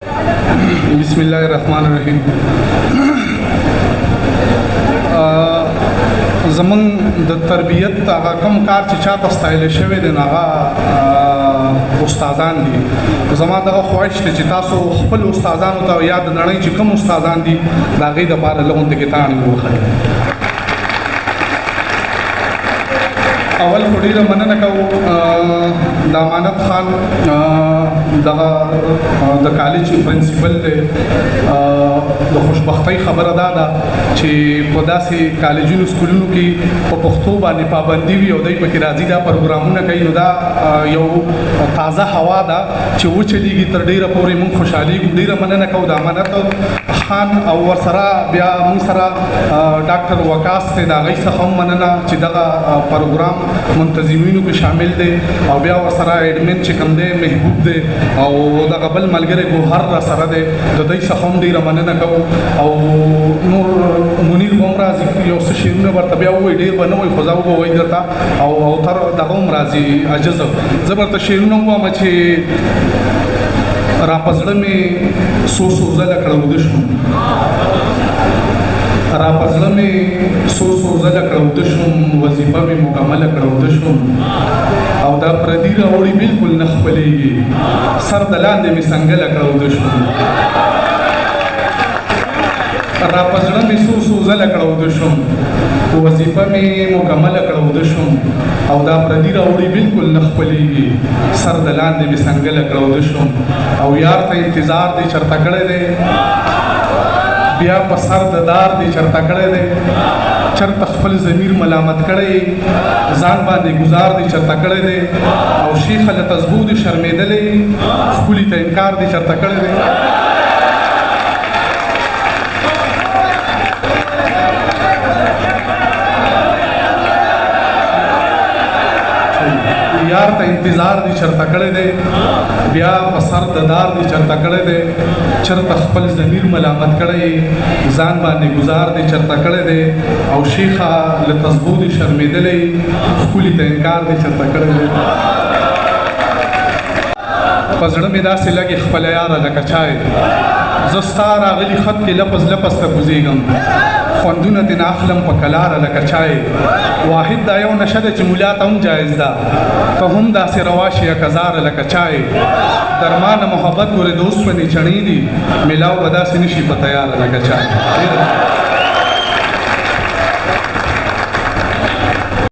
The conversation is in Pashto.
بسم الله الرحمن الرحیم. زمون د تربیت هغه کم کار چې چاته ستایل شوی دی، هغه استادان دي. زما دغه خواهش دی چې تاسو خپل استادانو ته یا د نړۍ چې کوم استادان دي، د هغې دپاره لغونته کې تاڼې ووهئ. اول خو ډېره مننه کوو د امانت خان، دغه د کالج پرنسپل دی. د خوشبختۍ خبره دا ده چې په داسې کالجونو سکولونو کې په پښتو باندې پابندي وي او دوی پکې راځي، دا پروګرامونه کوي، نو دا یو تازه هوا ده چې وچلېږي. تر ډېره پورې موږ خوشحالېږو. ډېره مننه کوو د امانت خان، او ورسره بیا موږ سره ډاکټر وکاس دی، د هغوی څخه هم مننه چې دغه پروګرام منتظمینو کې شامل دی، او بیا ورسره اډمن چې کوم دی محبوب دی، او دغه بل ملګری ګوهر را سره دی، د دوی څخه هم ډېره مننه کوو. او نور منیر به هم راځي، یو څه شعرونه ورته بیا ووایي، ډېر به نه وایي خو زه وبه وایي درته، او تر دغه هم راځي عاجز. زه به ورته شعرونه ووایم چې را په زړه مې څو څو ځله کړه وده شوم، را په زړه مې څو څو ځله کړه وده شوم، وظیفه مې مکمله کړه وده شوم، او دا پردي راوړي بالکل نه خپلېږي، سر د لاندې مې څنګله کړه وده شوم. را په زړه مې څو څو ځله کړه وده شوم، وظیفه مې مکمله کړه وده شوم، او دا پردي راوړي بالکل نه خپلېږي، سر د لاندې مې څنګله کړه وده شوم، او یار ته انتظار دی چرته کړی دی، بیا په سر د دار دی چرته کړی دی، چرته خپل ضمیر ملامت کړی، ځان باندې گزار دی چرته کړی دی، او شیخه له تسبو دی شرمېدلی، ښکلي ته انکار دی چرته کړی دی. یار ته انتظار دی چرته کړی دی، بیا په سر د دار دی چرته کړی دی، چرته خپل ضمیر ملامت کړی، ځان باندې گزار دی چرته کړی دی، او شیخه له تسبو دی شرمېدلی، ښکلي ته انکار دی چرته کړی دی. په زړه مې داسې لګې خپله یاره لکه چای، زه ستا راغلي خط کې لپز لپز ته کوزېږم، خوندونه ترې نه اخلم په کلاره لکه چای. واحد دا یو نشه ده چې ملا ته هم جایز ده، ته هم داسې روا شي کزاره لکه چای. درمانه محبت ګورې د اوسپنې چڼې دي، ملاو به داسې نه شي په تیاره لکه چای.